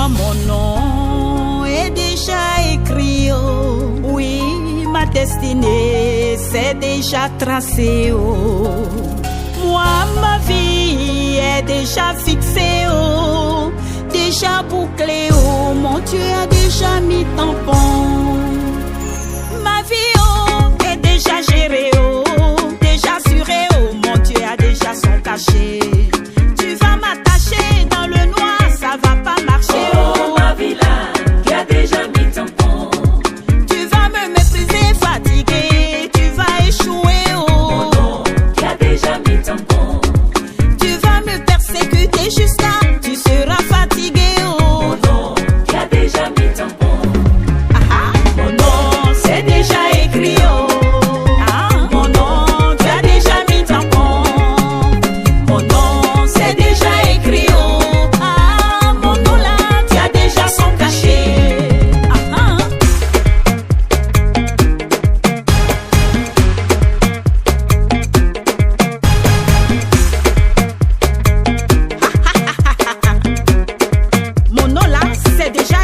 Moi, mon nom est déjà écrit. Oh. Oui, ma destinée, c'est déjà tracé. Oh. Moi, ma vie est déjà fixée. Oh. Déjà bouclée. Oh. Mon Dieu a déjà mis tampon. Ma vie oh, est déjà gérée, oh, déjà assurée, oh, mon Dieu a déjà son cachet. Tu vas m'attacher dans le noir, ça va pas marcher, Oh, oh. ma vie là, tu as déjà mis tampon. Tu vas me mépriser, fatigué, tu vas échouer, Mon oh. nom, tu as déjà mis tampon. Tu vas me persécuter jusqu'à, tu seras fatigué, oh. Mon nom, tu as déjà mis tampon. Ah, ah. Mon nom, c'est déjà écrit, oh. Ah, mon nom, tu as déjà mis tampon. Mon nom, c'est déjà écrit, oh. Ah, mon nom là, tu as déjà son cachet. Ah, ah. Mon nom là, c'est déjà